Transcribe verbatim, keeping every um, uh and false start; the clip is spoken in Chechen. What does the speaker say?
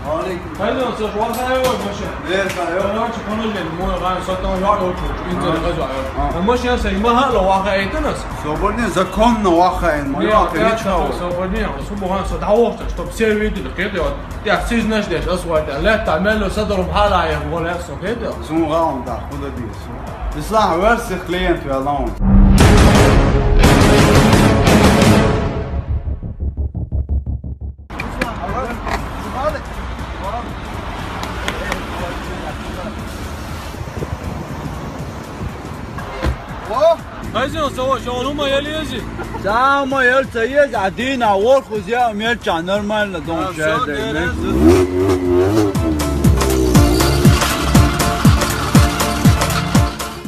Алейкум. Хайдам, со вахаевар машин. Э, хайо. Короче, понужден, мой ган, со там жаӀ учу, инза газа. А. А машин са има хала вахаитанас. Соборни законно вахаин, мой Не, вахаин я чао. Соборни, субхан, со давошта, чтоб все видели, кеде вот. Я сиз наш деш, асвайта, лета, мело, садарум хала, я, вот, я, со, кеде. Сун гаун, да, куда дис. Ислам, верси клиент, я лаун. Хайзин, со, шо, ну, ма, еле ези. Сама ел цаез, а дина ворхуз я мелча, нормально, дон. А, шеде, всё, мелча.